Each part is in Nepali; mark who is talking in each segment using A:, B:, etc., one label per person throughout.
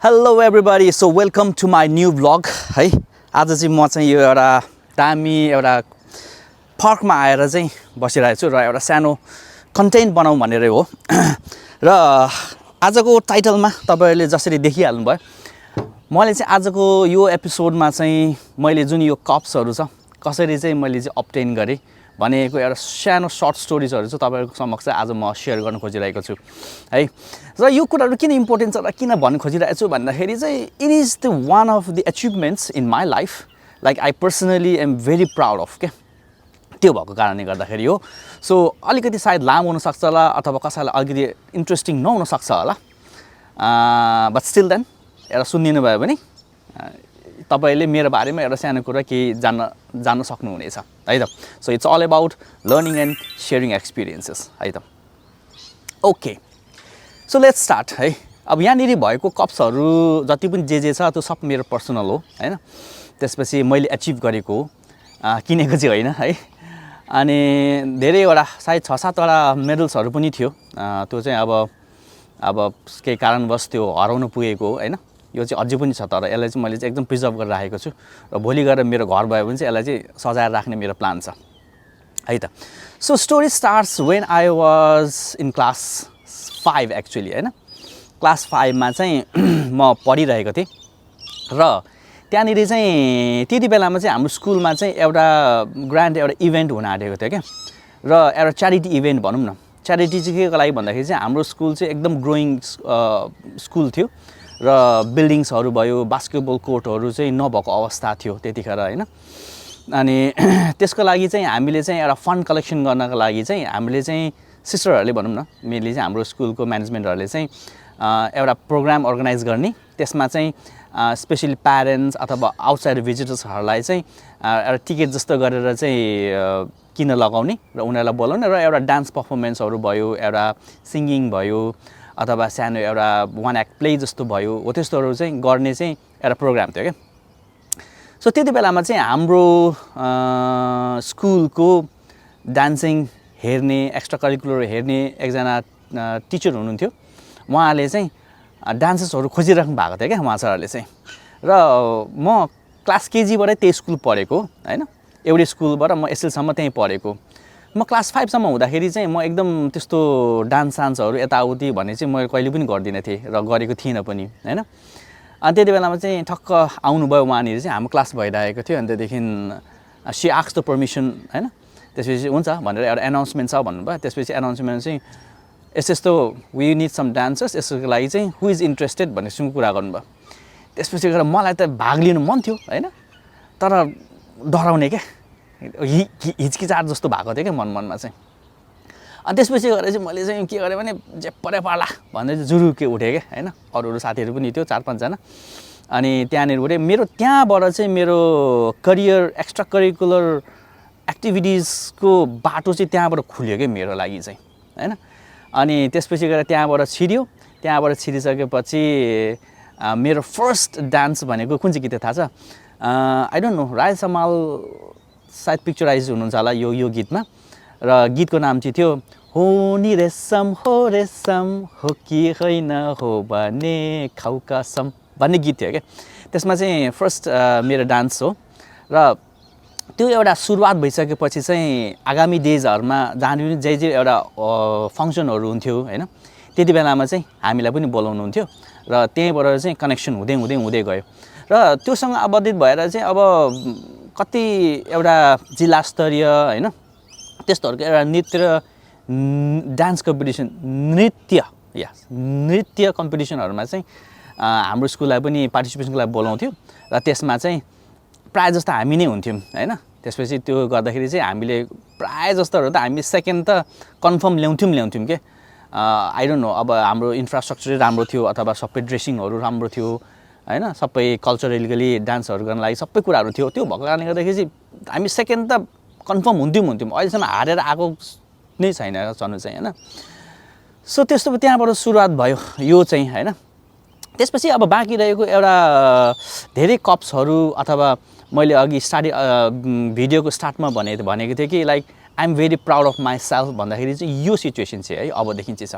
A: Hello everybody, so welcome to my new vlog है आज चाहिँ म चाहिँ यो एउटा दामी एउटा पार्कमा आएर चाहिँ बसिरहेको छु र एउटा सानो कन्टेन्ट बनाउँ भनेर हो र आजको टाइटलमा तपाईहरुले जसरी देखिहाल्नु भयो मैले चाहिँ आजको यो एपिसोडमा चाहिँ मैले जुन यो कप्सहरु छ कसरी चाहिँ मैले चाहिँ obtain गरे भनेको एउटा सानो सर्ट स्टोरीजहरु चाहिँ तपाईहरुको समक्ष आज म शेयर गर्न खोजिरहेको छु है र यो कुराहरु किन इम्पोर्टेन्ट छ र किन भन्न खोजिरहेको छु भन्दाखेरि चाहिँ it is the one of the achievements in my life like I personally am very proud of के त्यो भएको कारणले गर्दाखेरि हो सो अलिकति सायद लामो हुन सक्छ होला अथवा कसैलाई अलिकति इन्ट्रेस्टिङ नहुन सक्छ होला बट स्टिल देन एउटा सुनिदिनु भयो भने तपाईले मेरो बारेमा एउटा सानो कुरा के जान्न सक्नुहुनेछ है त so it's all about learning and sharing experiences है त ओके सो लेट्स स्टार्ट है अब यहाँनिर भएको कप्सहरु जति पनि जे छ त्यो सब मेरो पर्सनल हो हैन त्यसपछि मैले अचिभ गरेको किनेको चाहिँ होइन है अनि धेरैवटा सायद 6-7 वटा मेडल्सहरु पनि थियो त्यो चाहिँ अब केही कारणवश त्यो हराउन पुगेको हैन यो चाहिँ अझै पनि छ तर यसलाई चाहिँ मैले चाहिँ एकदम प्रिजर्भ गरेर राखेको छु र भोलि गएर मेरो घर भयो भने चाहिँ यसलाई चाहिँ सजाएर राख्ने मेरो प्लान छ है त so story starts when I was in class 5 actually हैन क्लास 5 मा चाहिँ म पढिरहेको थिएँ र त्यहाँनिर चाहिँ त्यति बेलामा चाहिँ हाम्रो स्कुलमा चाहिँ एउटा ग्रान्ड एउटा इभेन्ट हुन आँटेको थियो क्या र एउटा च्यारिटी इभेन्ट भनौँ न च्यारिटी चाहिँ केको लागि भन्दाखेरि चाहिँ हाम्रो स्कुल चाहिँ एकदम ग्रोइङ स्कुल थियो र बिल्डिङ्सहरु भयो बास्केटबल कोर्टहरु चाहिँ नभएको अवस्था थियो त्यतिखेर हैन अनि त्यसको लागि चाहिँ हामीले चाहिँ एउटा फन्ड कलेक्सन गर्नको लागि चाहिँ हामीले चाहिँ सिस्टरहरुले भनौं न मेनली चाहिँ हाम्रो स्कुलको म्यानेजमेन्टहरुले चाहिँ एउटा प्रोग्राम अर्गनाइज गर्ने त्यसमा चाहिँ स्पेशली प्यारेन्ट्स अथवा आउटसाइड भिजिटर्सहरुलाई चाहिँ एउटा टिकट जस्तो गरेर चाहिँ किन लगाउने र उनीहरुलाई बोलाउने र एउटा डान्स परफर्मेन्सहरु भयो एउटा सिंगिङ भयो अथवा सानो एउटा वान एक्ट प्ले जस्तो भयो हो त्यस्तोहरु चाहिँ गर्ने चाहिँ एउटा प्रोग्राम थियो के सो त्यति बेलामा चाहिँ हाम्रो स्कुलको डान्सिङ हेर्ने एक्स्ट्रा करिकुलर हेर्ने एकजना टिचर हुनुहुन्थ्यो उहाँले चाहिँ डान्सेसहरु खोजिराख्नु भएको थियो के उहाँ सरले चाहिँ र म क्लास केजी बाटै त्यही स्कुल पढेको हैन एउटै स्कुलबाट म एसएल सम्म त्यही पढेको म क्लास 5 सम्म हुँदाखेरि चाहिँ म एकदम त्यस्तो डान्सहरु यताउति भन्ने चाहिँ म कहिले पनि गर्दिन थिए र गरेको थिएन पनि हैन अनि त्यति बेलामा चाहिँ ठक्क आउनु भयो उहाँनिर चाहिँ हाम्रो क्लास भइरहेको थियो अनि त्यसदेखि शी आस्क्स द परमिसन हैन त्यसपछि हुन्छ भनेर एउटा अनाउन्समेन्ट छ भन्नुभयो त्यसपछि अनाउन्समेन्ट चाहिँ यस्तो वी नीड सम डान्सर्स यसको लागि चाहिँ हु इज इन्ट्रेस्टेड भन्ने सुन कुरा गर्नुभयो त्यसपछि गएर मलाई त भाग लिनु मन थियो हैन तर डराउने के हिचकिचाट जस्तो भएको थियो के मनमा चाहिँ अनि त्यसपछि गएर चाहिँ मैले चाहिँ के गरे भने जे परे पर्ला भनेर चाहिँ जुरुके उठे के हैन अरु साथीहरु पनि थियो 4-5 जना अनि त्यहाँनिर उठे मेरो त्यहाँबाट चाहिँ मेरो करियर एक्स्ट्रा करिकुलर एक्टिभिटिजको बाटो चाहिँ त्यहाँबाट खुल्यो के मेरो लागि चाहिँ हैन अनि त्यसपछि गएर त्यहाँबाट छिरिसकेपछि मेरो फर्स्ट डान्स भनेको कुन चाहिँ गीत थाहा छ आई डोन्ट नो राय समाल सायद पिक्चराइज हुनुहुन्छ होला यो गीतमा र गीतको नाम चाहिँ थियो हो नि रेशम हो कि होइन हो भने खाउ कसम भन्ने गीत थियो के त्यसमा चाहिँ फर्स्ट मेरो डान्स हो र त्यो एउटा सुरुवात भइसकेपछि चाहिँ आगामी डेजहरुमा जहाँ पनि जे एउटा फंक्सनहरु हुन्थ्यो हैन त्यति बेलामा चाहिँ हामीलाई पनि बोलाउनुहुन्थ्यो र त्यहीबाट चाहिँ कनेक्सन हुँदै गयो र त्योसँग आबद्धित भएर चाहिँ अब कति एउटा जिल्ला स्तरीय हैन त्यस्तोहरुको एउटा डान्स कम्पिटिसन नृत्य कम्पिटिसनहरुमा चाहिँ हाम्रो स्कुललाई पनि पार्टिसिपेसनको लागि बोलाउँथ्यो र त्यसमा चाहिँ प्राय जस्तो हामी नै हुन्थ्यौं हैन त्यसपछि त्यो गर्दाखेरि चाहिँ हामीले प्राय जस्तोहरु त हामी सेकेन्ड त कन्फर्म ल्याउँथ्यौं के आई डोन्ट नो अब हाम्रो इन्फ्रास्ट्रक्चर राम्रो थियो अथवा सबै ड्रेसिङहरु राम्रो थियो हैन सबै कल्चरली डान्सहरु गर्न लागि सबै कुराहरु थियो त्यो भएको कारणले गर्दाखेरि चाहिँ हामी सेकेन्ड त कन्फर्म हुन्थ्यौं अहिलेसम्म हारेर आएको नै छैन चल्नु चाहिँ हैन सो त्यस्तो त्यहाँबाट सुरुवात भयो यो चाहिँ हैन त्यसपछि अब बाँकी रहेको एउटा धेरै कप्सहरु अथवा मैले अघि भिडियोको स्टार्टमा भनेको थिएँ कि like I am very proud of myself भन्दाखेरि चाहिँ यो सिचुएसन चाहिँ है अबदेखि चाहिँ छ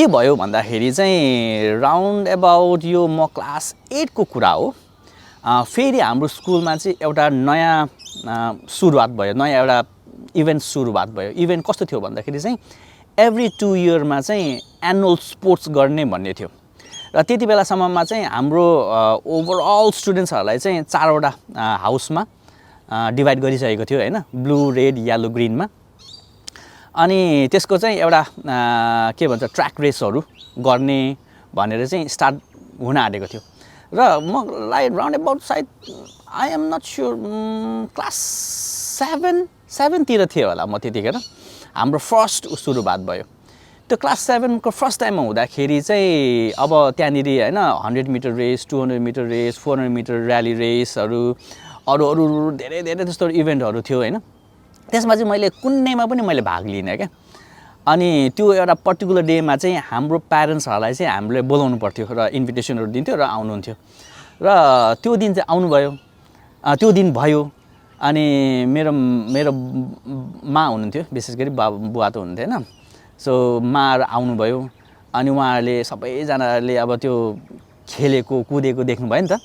A: के भयो भन्दाखेरि चाहिँ राउन्ड अबाउट यो म क्लास 8 को कुरा हो। फेरि हाम्रो स्कुलमा चाहिँ एउटा नयाँ सुरुवात भयो, नयाँ एउटा इभेन्ट सुरुवात भयो। इभेन्ट कस्तो थियो भन्दाखेरि चाहिँ एभ्री 2 इयरमा चाहिँ एनुअल स्पोर्ट्स गर्ने भन्ने थियो र त्यति बेलासम्ममा चाहिँ हाम्रो ओभरअल स्टुडेन्ट्सहरूलाई चाहिँ 4वटा हाउसमा डिभाइड गरिसकेको थियो हैन, ब्लू, रेड, येलो, ग्रिनमा। अनि त्यसको चाहिँ एउटा के भन्छ ट्र्याक रेसहरू गर्ने भनेर चाहिँ स्टार्ट हुन आँटेको थियो र मलाई राउन्ड अबाउट सायद I am not sure class 7 तिर थियो होला म त्यतिखेर हाम्रो फर्स्ट सुरुवात भयो। त्यो क्लास 7 को फर्स्ट टाइममा हुँदाखेरि चाहिँ अब त्यहाँनिर हैन 100 meter race, 200 metre race, 400 meter rally रेसहरू अरू धेरै त्यस्तो इभेन्टहरू थियो हैन। त्यसमा चाहिँ मैले कुनैमा पनि मैले भाग लिइनँ क्या। अनि त्यो एउटा पर्टिकुलर डेमा चाहिँ हाम्रो प्यारेन्ट्सहरूलाई चाहिँ हामीले बोलाउनु पर्थ्यो र इन्भिटेसनहरू दिन्थ्यो र आउनुहुन्थ्यो र त्यो दिन चाहिँ आउनुभयो। त्यो दिन भयो अनि मेरो मा हुनुहुन्थ्यो, विशेष गरी बुवा त हुनुहुन्थ्यो हैन। सो माहरू आउनुभयो अनि उहाँहरूले सबैजनाले अब त्यो खेलेको कुदेको देख्नुभयो नि त।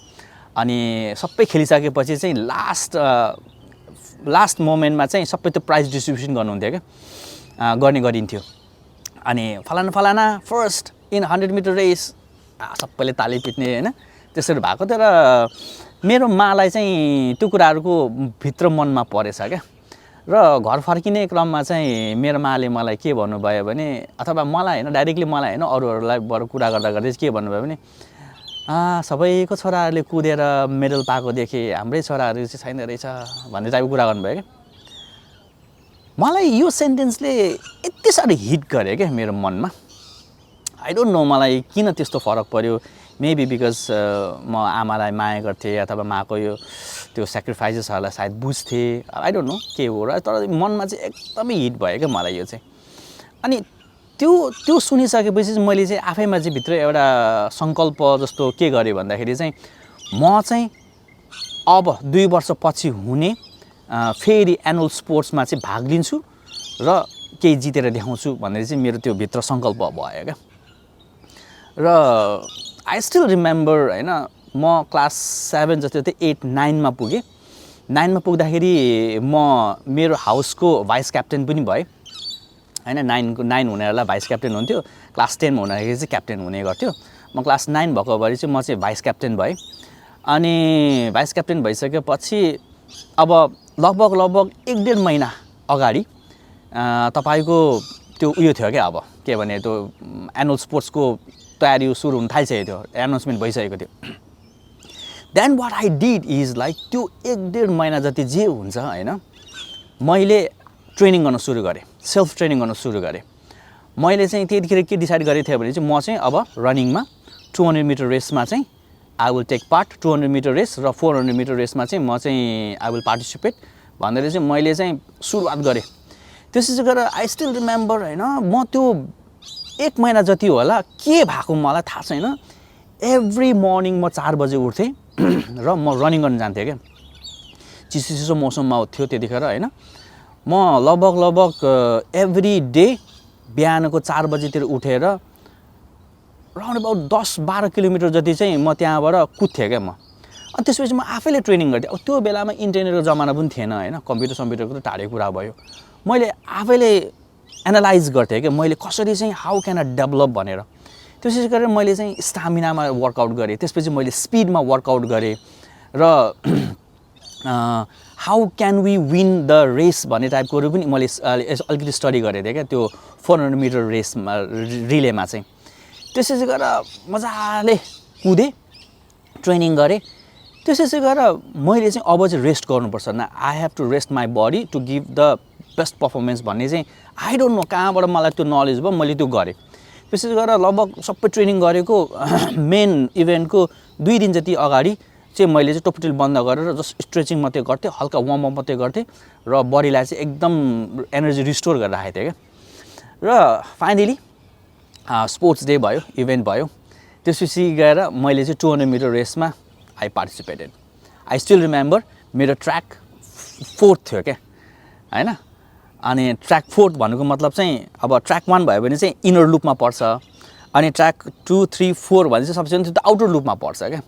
A: अनि सबै खेलिसकेपछि चाहिँ लास्ट मोमेन्टमा चाहिँ सबै त्यो प्राइज डिस्ट्रिब्युसन गर्नुहुन्थ्यो क्या, गर्ने गरिन्थ्यो। अनि फलाना फर्स्ट इन 100 मिटर रेस सबैले ताली पिट्ने हैन, त्यसरी भएको थियो। र मेरो मालाई चाहिँ त्यो कुराहरूको भित्र मनमा परेछ क्या। र घर फर्किने क्रममा चाहिँ मेरो माले मलाई के भन्नुभयो भने, अथवा मलाई हैन डाइरेक्टली मलाई हैन अरूहरूलाई बर कुरा गर्दा के भन्नुभयो भने, सबैको छोराहरूले कुदेर मेडल पाएको देखे, हाम्रै छोराहरू चाहिँ छैन रहेछ भन्ने टाइपको कुरा गर्नुभयो क्या। मलाई यो सेन्टेन्सले यति साह्रो हिट गरे क्या मेरो मनमा। आई डोन्ट नो मलाई किन त्यस्तो फरक पर्यो। मेबी बिकज म आमालाई माया गर्थेँ अथवा माको यो त्यो सेक्रिफाइसेसहरूलाई सायद बुझ्थेँ, आई डोन्ट नो के हो र। तर मनमा चाहिँ एकदमै हिट भयो क्या मलाई यो चाहिँ। अनि त्यो सुनिसकेपछि चाहिँ मैले चाहिँ आफैमा चाहिँ भित्र एउटा सङ्कल्प जस्तो के गरेँ भन्दाखेरि चाहिँ म चाहिँ अब 2 वर्षपछि हुने फेरि एनुअल स्पोर्ट्समा चाहिँ भाग लिन्छु र केही जितेर देखाउँछु भनेर चाहिँ मेरो त्यो भित्र सङ्कल्प भयो क्या। र आई स्टिल रिमेम्बर हैन, म क्लास 7 जस्तो थिएँ, 8, 9मा पुगेँ। 9मा पुग्दाखेरि म मेरो हाउसको भाइस क्याप्टेन पनि भएँ हैन। 9 हुनेहरूलाई भाइस क्याप्टेन हुन्थ्यो, क्लास 10मा हुँदाखेरि चाहिँ क्याप्टेन हुने गर्थ्यो। म क्लास 9 भएको भरि चाहिँ म चाहिँ भाइस क्याप्टेन भएँ। अनि भाइस क्याप्टेन भइसकेपछि अब लगभग 1.5 महिना अगाडि तपाईको त्यो उयो थियो क्या, अब के भने त्यो एनुअल स्पोर्ट्सको तयारी सुरु हुन थालिसकेको थियो, एनाउन्समेन्ट भइसकेको थियो। Then what I did is like त्यो 1.5 महिना जति जे हुन्छ हैन, मैले ट्रेनिङ गर्न सुरु गरेँ, सेल्फ ट्रेनिङ गर्न सुरु गरेँ। मैले चाहिँ त्यतिखेर के डिसाइड गरेको थिएँ भने चाहिँ म चाहिँ अब रनिङमा 200 मिटर रेसमा चाहिँ I will take part, 200 metre race र 400 मिटर रेसमा चाहिँ म चाहिँ आई विल पार्टिसिपेट भनेर चाहिँ मैले चाहिँ सुरुवात गरेँ। त्यसपछि गएर आई स्टिल रिमेम्बर हैन, म त्यो 1 महिना जति होला के भएको मलाई थाहा छैन। एभ्री मर्निङ म 4 बजे उठ्थेँ र म रनिङ गर्न जान्थेँ क्या। चिसो मौसममा थियो त्यतिखेर हैन। म लगभग एभ्री डे बिहानको 4 बजेतिर उठेर राउन्ड अबाउट 10-12 किलोमिटर जति चाहिँ म त्यहाँबाट कुद्थेँ क्या म। अनि त्यसपछि म आफैले ट्रेनिङ गर्थेँ। अब त्यो बेलामा इन्टरनेटको जमाना पनि थिएन हैन, कम्प्युटरको त टाढै कुरा भयो। मैले आफैले एनालाइज गर्थेँ क्या, मैले कसरी चाहिँ हाउ क्यान आई डेभलप भनेर। त्यसै गरेर मैले चाहिँ स्टामिनामा वर्कआउट गरेँ, त्यसपछि मैले स्पिडमा वर्कआउट गरेँ र how can we win the race भन्ने टाइपकोहरू पनि मैले अलिकति स्टडी गरेको थिएँ क्या त्यो 400 मिटर रेसमा, रिलेमा चाहिँ। त्यसै गरेर मजाले कुदेँ, ट्रेनिङ गरेँ। त्यसै गरेर मैले चाहिँ अब चाहिँ रेस्ट गर्नुपर्छ, न I have to rest my body to give the best performance भन्ने चाहिँ आई डोन्ट नो कहाँबाट मलाई त्यो नलेज भयो, मैले त्यो गरेँ। त्यसै गरेर लगभग सबै ट्रेनिङ गरेको मेन इभेन्टको 2 दिन जति अगाडि चाहिँ मैले चाहिँ टोपटेल बन्द गरेर जस्ट स्ट्रेचिङ मात्रै गर्थेँ, हल्का वार्मअप मात्रै गर्थेँ र बडीलाई चाहिँ एकदम एनर्जी रिस्टोर गरेर राखेको थिएँ क्या। र फाइनली स्पोर्ट्स डे भयो, इभेन्ट भयो। त्यसपछि गएर मैले चाहिँ 200 मिटर रेसमा I participated. I still remember मेरो ट्र्याक 4th थियो क्या हैन। अनि ट्र्याक 4th भनेको मतलब चाहिँ अब ट्र्याक 1 भयो भने चाहिँ इनर लुपमा पर्छ अनि ट्र्याक 2, 3, 4 भने चाहिँ सबसे त्यो त आउटर लुपमा पर्छ क्या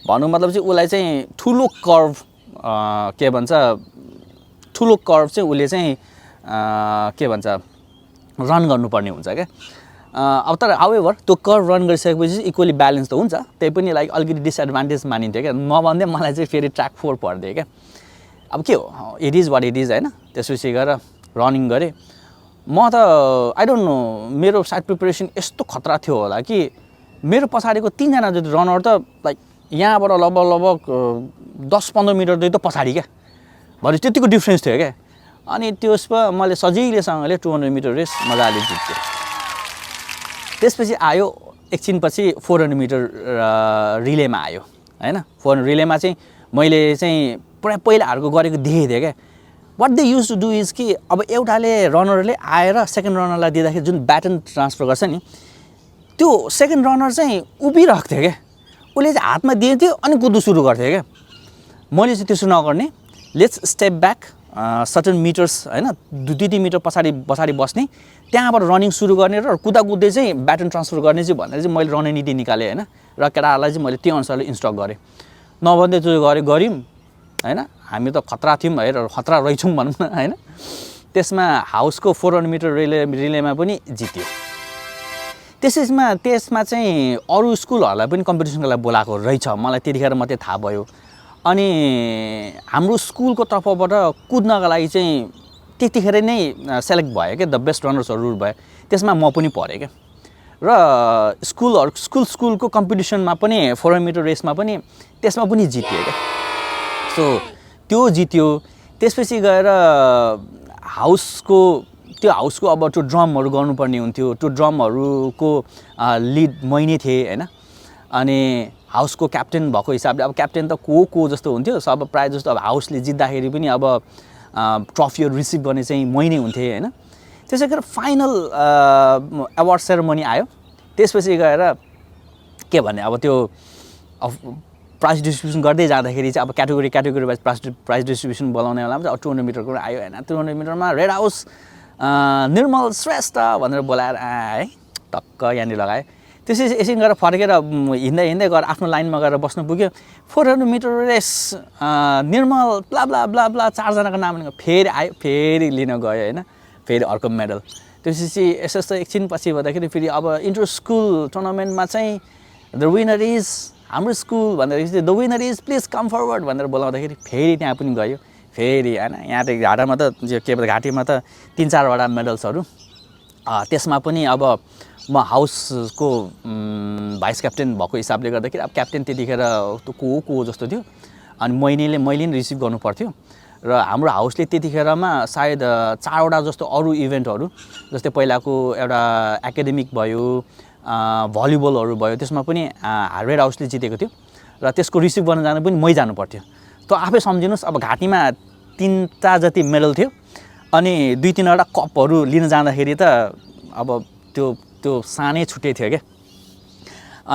A: भन्नु मतलब चाहिँ उसलाई चाहिँ ठुलो कर्भ के भन्छ ठुलो कर्भ चाहिँ उसले चाहिँ के भन्छ रन गर्नुपर्ने हुन्छ क्या अब तर हाउएभर त्यो कर्भ रन गरिसकेपछि इक्वली ब्यालेन्स त हुन्छ त्यही पनि लाइक अलिकति डिसएडभान्टेज मानिन्थ्यो क्या नभन्दै मलाई चाहिँ फेरि ट्र्याक 4 पर्दियो क्या अब के हो it is what it is होइन त्यसपछि गएर रनिङ गरेँ म त आई डोन्ट नो मेरो साइड प्रिपरेसन यस्तो खतरा थियो होला कि मेरो पछाडिको 3 जना जति रनर त लाइक यहाँबाट लगभग 10-15 मिटर जति त पछाडि क्या भरे त्यतिको डिफ्रेन्स थियो क्या अनि त्यसमा मैले सजिलैसँगले 200 मिटर रेस मजाले जित्थेँ त्यसपछि आयो एकछिनपछि 400 मिटर रिलेमा आयो होइन 400 रिलेमा चाहिँ मैले चाहिँ पुरा पहिलाहरूको गरेको देखेको थिएँ क्या what they used to do is कि अब एउटाले रनरले आएर सेकेन्ड रनरलाई दिँदाखेरि जुन ब्याटन ट्रान्सफर गर्छ नि त्यो सेकेन्ड रनर चाहिँ उभिरहेको थियो क्या उसले चाहिँ हातमा दिन्थ्यो अनि कुद्नु सुरु गर्थ्यो क्या मैले चाहिँ त्यसो नगर्ने let's step back certain metres होइन 2-3 मिटर पछाडि बस्ने त्यहाँबाट रनिङ सुरु गर्ने र कुद्दै चाहिँ ब्याटन ट्रान्सफर गर्ने चाहिँ भनेर चाहिँ मैले रणनीति निकालेँ होइन र केटाहरूलाई चाहिँ मैले त्यो अनुसारले इन्स्ट्रक्ट गरेँ नभन्दै त्यो गऱ्यौँ होइन हामी त खतरा थियौँ है र खतरा रहेछौँ भनौँ न होइन त्यसमा हाउसको 400 मिटर रिलेमा पनि जित्यो त्यसमा चाहिँ अरू स्कुलहरूलाई पनि कम्पिटिसनको लागि बोलाएको रहेछ मलाई त्यतिखेर मात्रै थाहा भयो अनि हाम्रो स्कुलको तर्फबाट कुद्नका लागि चाहिँ त्यतिखेर नै सेलेक्ट भयो क्या द बेस्ट रनर्सहरू भयो त्यसमा म पनि परेँ क्या र स्कुलको कम्पिटिसनमा पनि 400 मिटर रेसमा पनि त्यसमा पनि जित्यो क्या सो त्यो जित्यो त्यसपछि गएर हाउसको अब त्यो ड्रमहरू गर्नुपर्ने हुन्थ्यो त्यो ड्रमहरूको लिड मै नै थिएँ होइन अनि हाउसको क्याप्टेन भएको हिसाबले अब क्याप्टेन त को जस्तो हुन्थ्यो सब प्रायः जस्तो अब हाउसले जित्दाखेरि पनि अब ट्रफीहरू रिसिभ गर्ने चाहिँ मै नै हुन्थेँ होइन त्यसै गएर फाइनल अवार्ड सेरेमनी आयो त्यसपछि गएर के भन्ने अब त्यो प्राइज डिस्ट्रिब्युसन गर्दै जाँदाखेरि चाहिँ अब क्याटेगोरी वाइज प्राइज डिस्ट्रिब्युसन बोलाउने बेलामा चाहिँ 200 मिटरको आयो होइन 200 मिटरमा रेड हाउस निर्मल श्रेष्ठ भनेर बोलाएर है टक्क यहाँनिर लगाएँ त्यसपछि एकछिन गएर फर्केर हिँड्दै गएर आफ्नो लाइनमा गएर बस्नु पुग्यो 400 मिटर रेस निर्मल ब्ला ब्ला ब्ला ब्ला 4 जनाको नाम लिएको फेरि आयो फेरि लिन गयो होइन फेरि अर्को मेडल त्यसपछि यस्तो एकछिन पछि भन्दाखेरि फेरि अब इन्टर स्कुल टुर्नामेन्टमा चाहिँ द विनर इज हाम्रो स्कुल भनेर चाहिँ the winner is please com forward भनेर बोलाउँदाखेरि फेरि त्यहाँ पनि गयो फेरि होइन यहाँ त घाटामा त के भन्छ घाँटीमा त 3-4वटा मेडल्सहरू त्यसमा पनि अब म हाउसको भाइस क्याप्टेन भएको हिसाबले गर्दाखेरि अब क्याप्टेन त्यतिखेर को जस्तो थियो अनि मैले नि रिसिभ गर्नु पर्थ्यो र हाम्रो हाउसले त्यतिखेरमा सायद 4वटा जस्तो अरू इभेन्टहरू जस्तै पहिलाको एउटा एकाडेमिक भयो भलिबलहरू भयो त्यसमा पनि रेड हाउसले जितेको थियो र त्यसको रिसिभ गर्न जानु पनि मै जानु पर्थ्यो त आफै सम्झिनुहोस् अब घाँटीमा 3-4 जति मेडल थियो अनि 2-3वटा कपहरू लिन जाँदाखेरि त अब त्यो सानै छुट्टै थियो क्या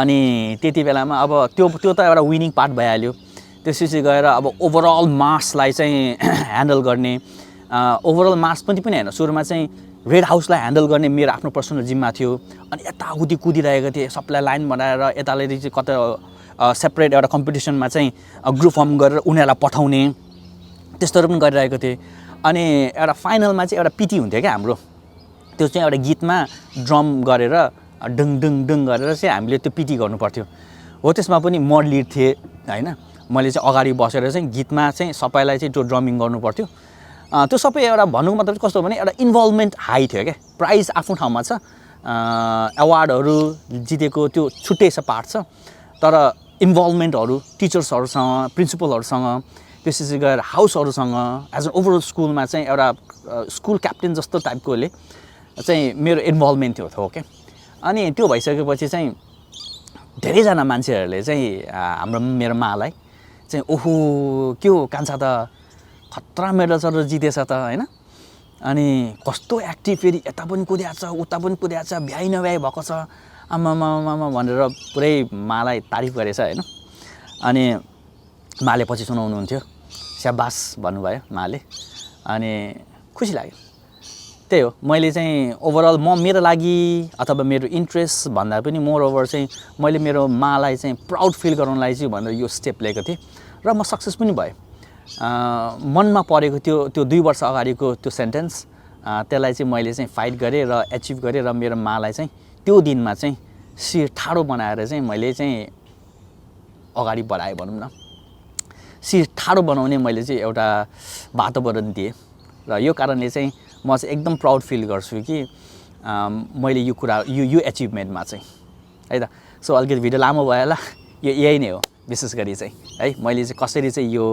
A: अनि त्यति बेलामा अब त्यो त एउटा विनिङ पार्ट भइहाल्यो त्यसपछि गएर अब ओभरअल मार्क्सलाई चाहिँ ह्यान्डल गर्ने ओभरअल मार्क्स पनि होइन सुरुमा चाहिँ रेड हाउसलाई ह्यान्डल गर्ने मेरो आफ्नो पर्सनल जिम्मा थियो अनि यताउति कुदिरहेको थिएँ सबलाई लाइन बनाएर यताले चाहिँ कतै सेपरेट एउटा कम्पिटिसनमा चाहिँ ग्रुप फर्म गरेर उनीहरूलाई पठाउने त्यस्तोहरू पनि गरिरहेको थिएँ अनि एउटा फाइनलमा चाहिँ एउटा पिटी हुन्थ्यो क्या हाम्रो त्यो चाहिँ एउटा गीतमा ड्रम गरेर डङ डङ डङ गरेर चाहिँ हामीले त्यो पिटी गर्नु पर्थ्यो हो त्यसमा पनि म लिड थिएँ होइन मैले चाहिँ अगाडि बसेर चाहिँ गीतमा चाहिँ सबैलाई चाहिँ त्यो ड्रमिङ गर्नु पर्थ्यो त्यो सबै एउटा भन्नुको मतलब कस्तो भने एउटा इन्भल्भमेन्ट हाई थियो क्या प्राइज आफ्नो ठाउँमा छ अवार्डहरू जितेको त्यो छुट्टै छ पार्ट छ तर इन्भल्भमेन्टहरू टिचर्सहरूसँग प्रिन्सिपलहरूसँग त्यसपछि गएर हाउसहरूसँग एज एन ओभरअल स्कुलमा चाहिँ एउटा स्कुल क्याप्टेन जस्तो टाइपकोले चाहिँ मेरो इन्भल्भमेन्ट थियो क्या अनि त्यो भइसकेपछि चाहिँ धेरैजना मान्छेहरूले चाहिँ मेरो मालाई चाहिँ ओहो के हो कान्छा त खतरा मेडल्सहरू जितेछ त होइन अनि कस्तो एक्टिभ फेरि यता पनि कुदिएको छ उता पनि कुदिएको छ भ्याइ नभ्याइ भएको छ आमामामा भनेर पुरै मालाई तारिफ गरेछ होइन अनि माले पछि सुनाउनुहुन्थ्यो स्याबास भन्नुभयो माले अनि खुसी लाग्यो त्यही हो मैले चाहिँ ओभरअल मेरो लागि अथवा मेरो इन्ट्रेस्ट भन्दा पनि मोर ओभर चाहिँ मैले मेरो मालाई चाहिँ प्राउड फिल गराउनलाई चाहिँ भनेर यो स्टेप लिएको थिएँ र म सक्सेस पनि भएँ। मनमा परेको त्यो 2 वर्ष अगाडिको त्यो सेन्टेन्स त्यसलाई चाहिँ मैले चाहिँ फाइट गरेँ र एचिभ गरेँ र मेरो मालाई चाहिँ त्यो दिनमा चाहिँ शिर ठाडो बनाएर चाहिँ मैले चाहिँ अगाडि बढाएँ भनौँ न। शिर ठाडो बनाउने मैले चाहिँ एउटा वातावरण दिएँ र यो कारणले चाहिँ म चाहिँ एकदम प्राउड फिल गर्छु कि मैले यो कुरा यो एचिभमेन्टमा चाहिँ है त। सो अलिकति भिडियो लामो भयो होला, यो यही नै हो विशेष गरी चाहिँ है मैले चाहिँ कसरी चाहिँ यो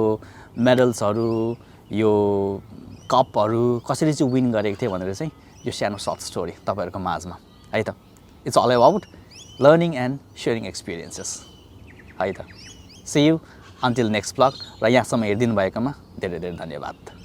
A: मेडल्सहरू यो कपहरू कसरी चाहिँ विन गरेको थिएँ भनेर चाहिँ यो सानो सर्ट स्टोरी तपाईँहरूको माझमा है त। It's all about learning and sharing experiences है त। See you until next blog र यहाँसम्म हेरिदिनु भएकोमा धेरै धेरै धन्यवाद।